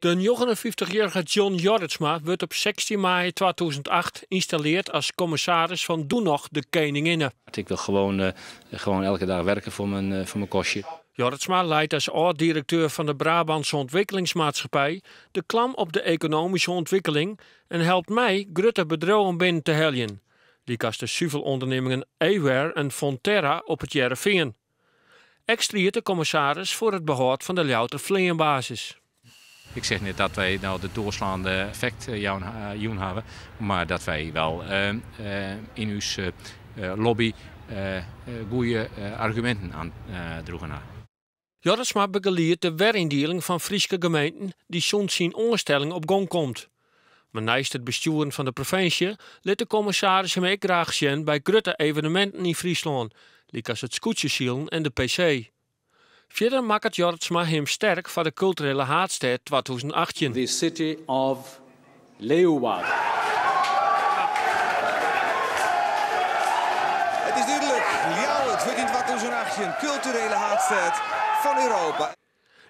De 59-jierrige John Jorritsma wurdt op 16 maaie 2008 ynstalleard as kommissaris fan doe noch de Keninginne. Ik wil gewoon, gewoon elke dag werken voor mijn kostje. Jorritsma leit as âld-direkteur fan de Brabantse Ontwikkelingsmaatschappij de klam op de ekonomyske ûntwikkeling en helpt mei grutte bedriuwen binnen te heljen. Lykas de suvelûndernimmingen Aware en Fonterra op It Hearrenfean. Ek striidt de kommissaris foar it behâld fan de Ljouwerter fleanbasis. Ik zeg net dat wy no de doorslaande effekt jûn hawwe, mar dat wy wol yn ús lobby goede arguminten oandroegen hawwe. Jorritsma begeliedt de weryndieling fan Fryske gemeenten dy't sûnt syn oanstelling op gong komt. Mar neist it bestjoeren fan de provinsje lit de kommissaris him ek graach sjen by grutte eveneminten yn Fryslân, lykas it skûtsjesilen en de PC. Fierder makket Jorritsma him sterk foar de kulturele haadstêd 2018. The city of Leeuwarden. It is dúdlik, Ljouwert wurdt yn 2018 kulturele haadstêd fan Europa.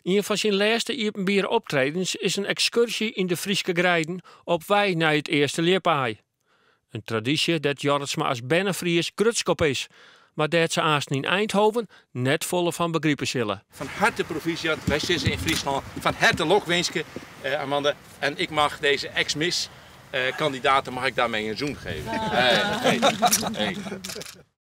Ien fan syn lêste iepenbiere optredens is in ekskurzje yn de Fryske greiden op wei nei it earste ljipaai. In tradysje dêr't Jorritsma as berne-Fries grutsk op is, mar dêr't se aansten yn Eindhoven net folle fan begripe sille. Fan herte proficiat, wy sizze yn Fryslân, fan herte lokwinske, Amanda. En ik mag deze ex-miss kandidaten mag ik daarmee een zoen geven. Hey, hey, hey.